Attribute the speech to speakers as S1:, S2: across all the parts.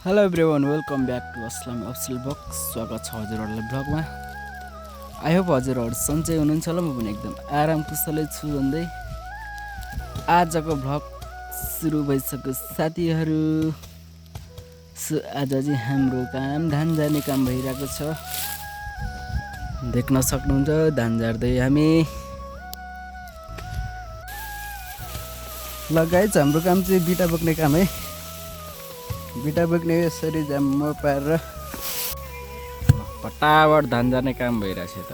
S1: Hello everyone welcome back to Aslam Afsal box. स्वागत छ हजुरहरूलाई ब्लगमा। आई होप हजुरहरू सन्चै हुनुहुन्छ होला। म पनि एकदम आराम कुशलै छु भन्दै आजको भ्लग सुरु भइसक्यो साथीहरू। आज चाहिँ हाम्रो काम धान जाने काम भइरहेको छ, देख्न सक्नुहुन्छ। धान झार्दै हामी लगायत हाम्रो काम चाहिँ बिटा बोक्ने काम है। बिटा बोक्ने यसरी जाम पारेर फटाफट धान जाने काम भइरहेछ त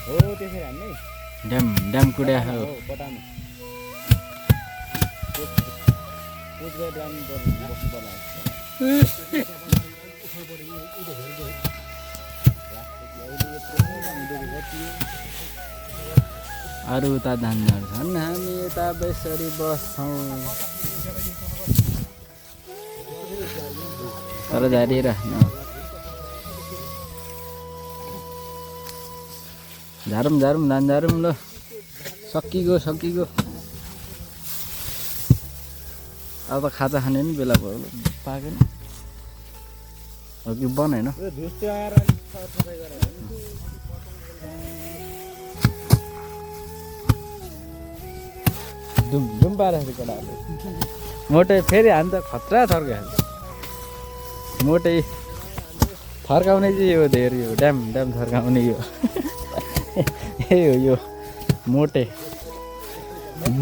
S2: हो। त्यसरी हान्ने
S1: ड्याम ड्याम कुड्या हो। अरू उता धान झार्छन्, हामी यता बेसरी बस्छौँ। तर झारिराख्नु झारौँ झारौँ धान झारौँ ल। सकिगयो अब त खाजा खाने नि बेला भयो। पाकेन हो कि बनाएन। धुम धुम पारेको केटाहरूले मोटे फेरि हान्छ खतरा थर्काइहाल्छ। मोटे थर्काउने चाहिँ यो धेरै हो, ड्याम ड्याम थर्काउने यो ए हो यो मोटे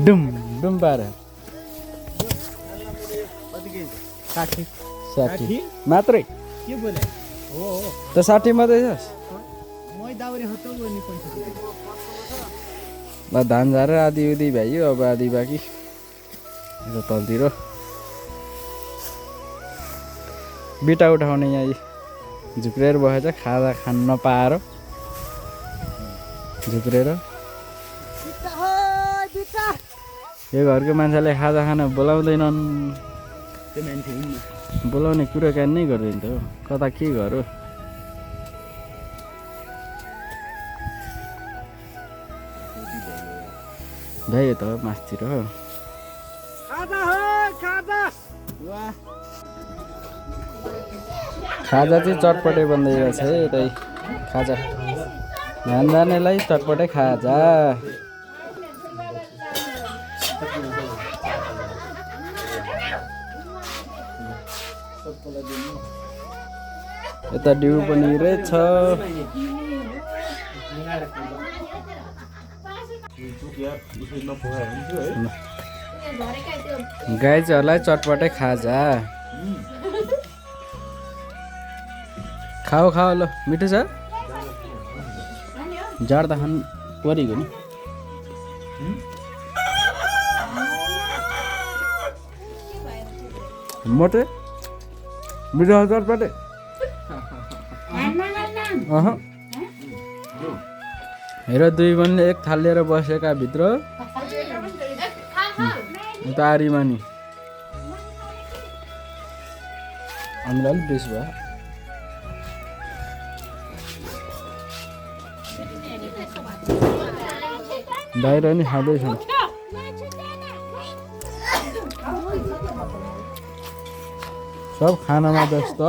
S1: डुम डुम पारे 60 मात्रै
S2: के बोले हो
S1: त 60 मात्रै छ। ल धान झारेर आधी उधी भ्याइयो, अब आधी बाँकी यो तलतिर बिटा उठाउने। यहाँ झुक्रेर बसेछ, खाजा खान नपाएर झुक्रेर। यो घरको मान्छेले खाजा खान बोलाउँदैनन्, बोलाउने कुराकानी नै गर्दैन त हो। कता के घर हो। भ्यायो त मासतिर हो। खाजा चाहिँ चटपटे बन्दै रहेछ है। यतै खाजा धान जानेलाई चटपटे खाजा। यता डिउ पनि रहेछ। गाई चहरूलाई चटपटे खाजा। खाऊ खाऊ ल, मिठो छ। जाड्दा खानु परेको नि। मोटे मिठो छ चटपटे। हेर दुई बनले एक थाल लिएर बसेका भित्र तारीमा नि हामीलाई अलिक बेस भयो। बाहिर नि खाँदैछन्। सब खानामा व्यस्त।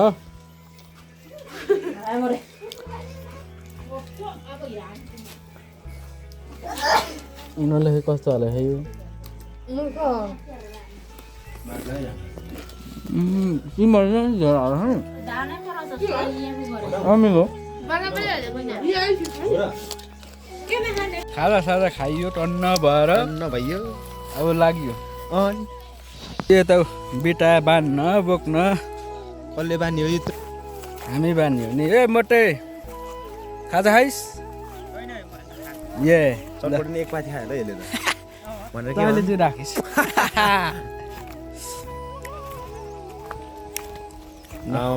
S1: यिनीहरूले कस्तो हाल्यो है यो अमिलो खाजा साजा खाइयो, टन्न भएर
S2: नभइयो।
S1: अब लाग्यो त्यो त बिटा बाँध्न बोक्न।
S2: कसले बान्यो यो?
S1: हामी बान्यो नि। ए मोटे खाजा खाइस् ए
S2: चटपटी नि एक पाथी खायो ल यसले त भनेर के
S1: तैँले चाहिँ राखिस्।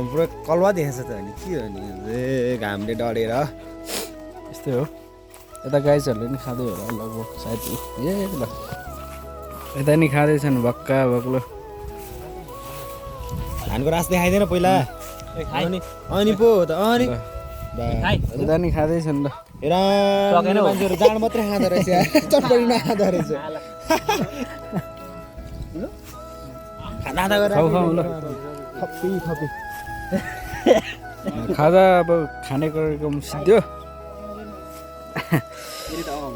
S2: पुरा कलवा देखेछ त अनि के हो नि। ए घामले डढेर
S1: यस्तै हो। यता गाइजहरूले नि खाँदै होला लगभग सायद। ए ल यता नि खाँदैछन् भक्का भक्लो।
S2: धानको रास देखाइदिएन पहिला अनि पो त अनि
S1: यता नि खाँदैछन् ल।
S2: मान्छेहरू जाँड मात्रै खाँदो रहेछ, चटपटी नखाँदो रहेछ। खाना
S1: खाऊ खाऊ ल खाजा अब खाने गरेको सिद्धो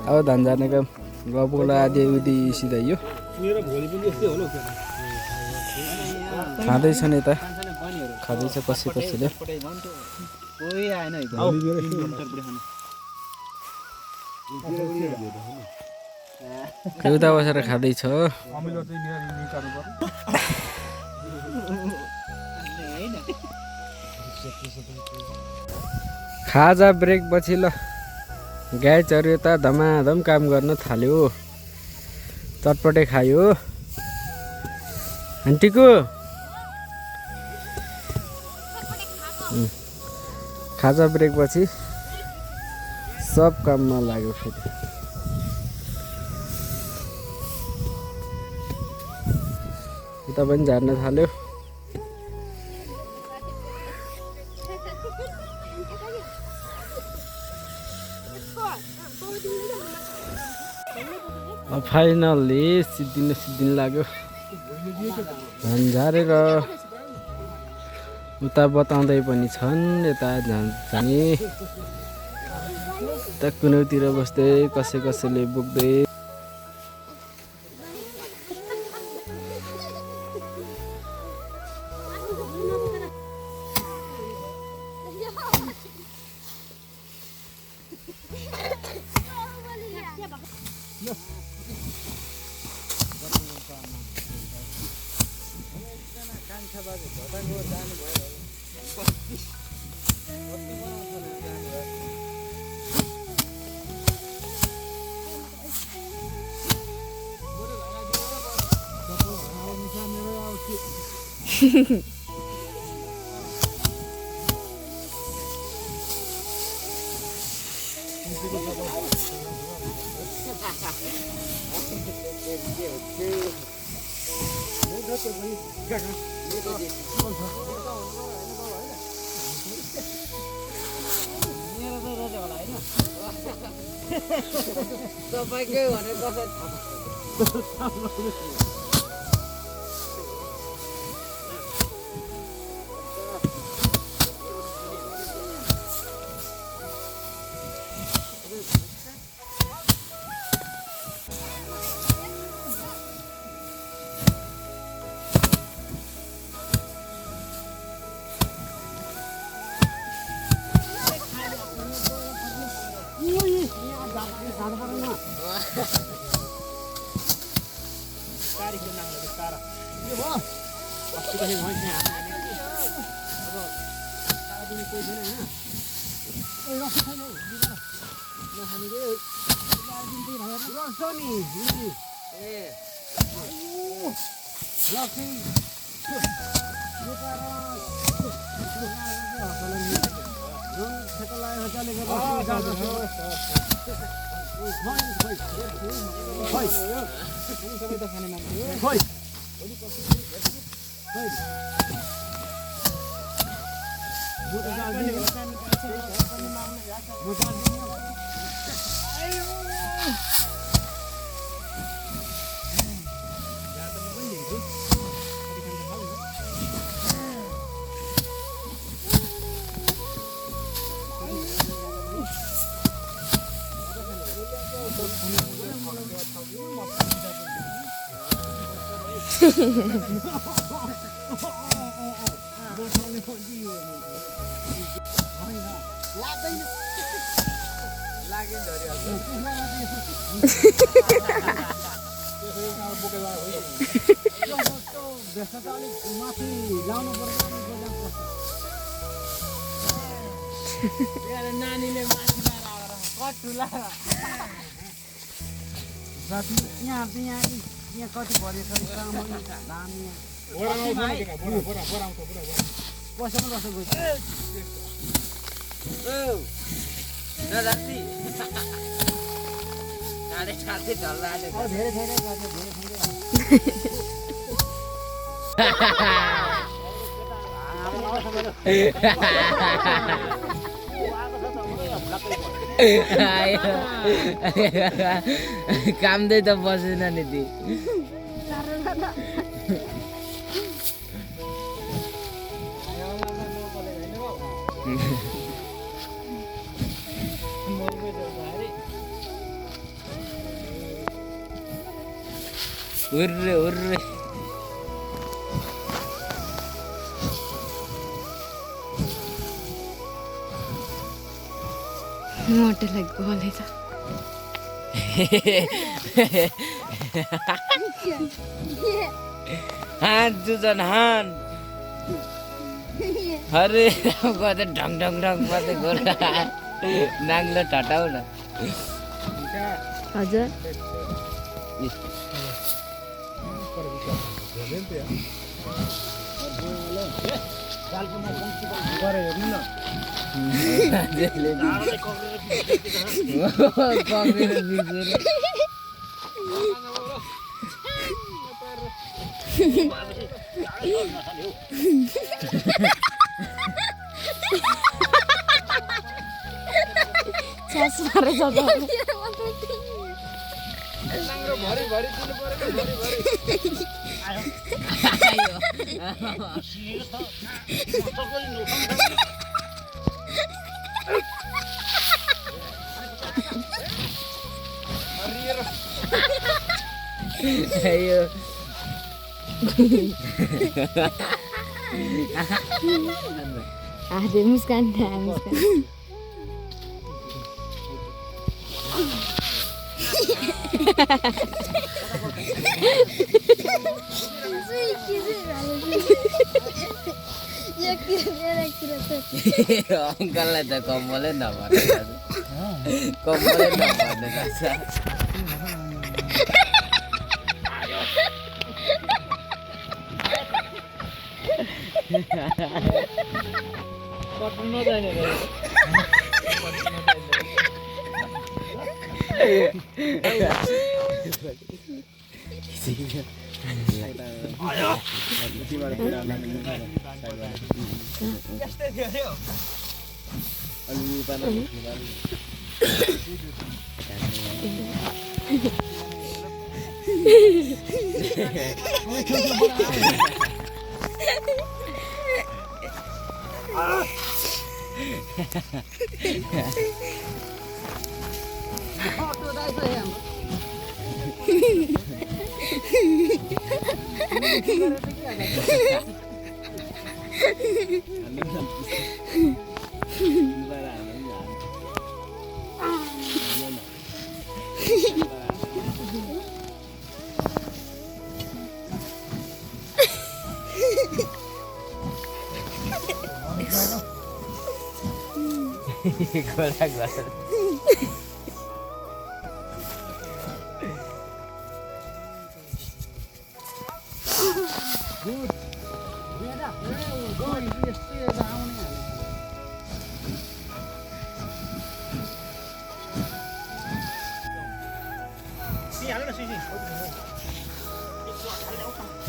S1: अब धान जाने काम गबोला आदि उदि सिधाइयो खाँदैछ नि त खाँदैछ पछि पछिले उता बसेर खाँदैछ खाजा ब्रेक पछि ल गाई चऱ्यो त धमाधम काम गर्न थाल्यो चटपटे खायो आन्टीको खाजा ब्रेक पछि सब काममा लाग्यो फेरि उता पनि झार्न थाल्यो फाइनल्ली सिद्धिन लाग्यो धान झारेर उता बताउँदै पनि छन् यता जाने उता कुनैतिर बस्दै कसैले बोक्दै
S3: कामदै त बसेन नि ती उर्रे उर्रे
S4: मोटेलाई गलेछ
S3: हान जुजन हान अरे गर्दै ढङ ढङ ढङ पर्दै गोरा नाङ्लो ठटाउ न
S4: हजुर छ्यास मारेछ त आदे मुस्कान मुस्कान
S3: अङ्कललाई त कम्बलै नभर्ने कम्बलै नभर्ने रहेछ
S1: पट्नु नजाने
S3: गोरा गोरा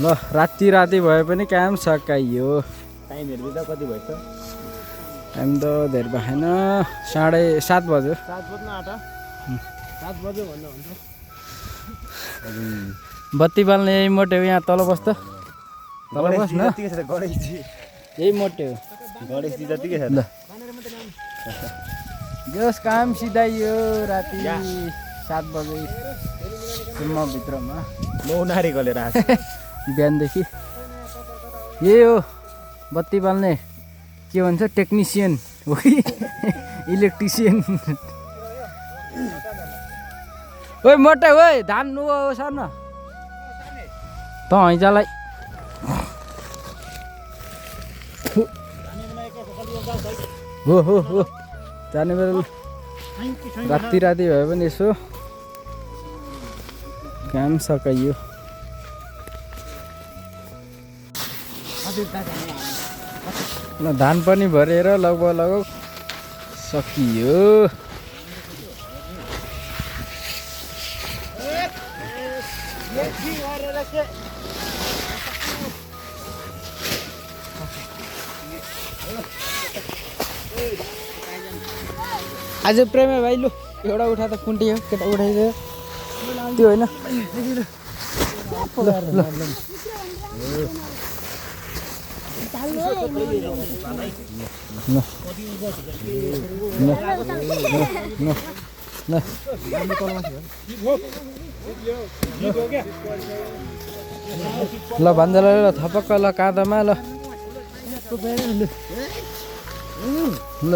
S1: ल राति राति भए पनि काम सकाइयो
S2: टाइमहरू त कति भयो त
S1: टाइम त धेरै भएन 7:30 बज्यो
S2: 7 बज्न आँटा 7 बज्यो भन्दा हुन्छ
S1: बत्ती बाल्ने यही मोटे हो यहाँ तल बस् त तल बस् न
S2: जतिकै छ गणेशजी
S1: यही मोटे हो
S2: गणेशजी जतिकै छ
S1: ल जस काम सिधाइयो राति 7 बजे सम्म भित्रमा
S2: नौ नारी गलेर आछ
S1: बिहानदेखि यही हो बत्ती बाल्ने के भन्छ टेक्निसियन हो कि इलेक्ट्रिसियन ओइ मोटे ओइ धान नु सर्न त हैजालाई हो हो हो जाने बेला राति राति भए पनि यसो काम सकाइयो ल धान पनि भरेर लगभग सकियो आज प्रेमे भाइ लु एउटा उठा त कुन्टी हो केटा उठाइदियो त्यो होइन ल ल भान्जालाई ल थपक्क ल काँधमा ल ल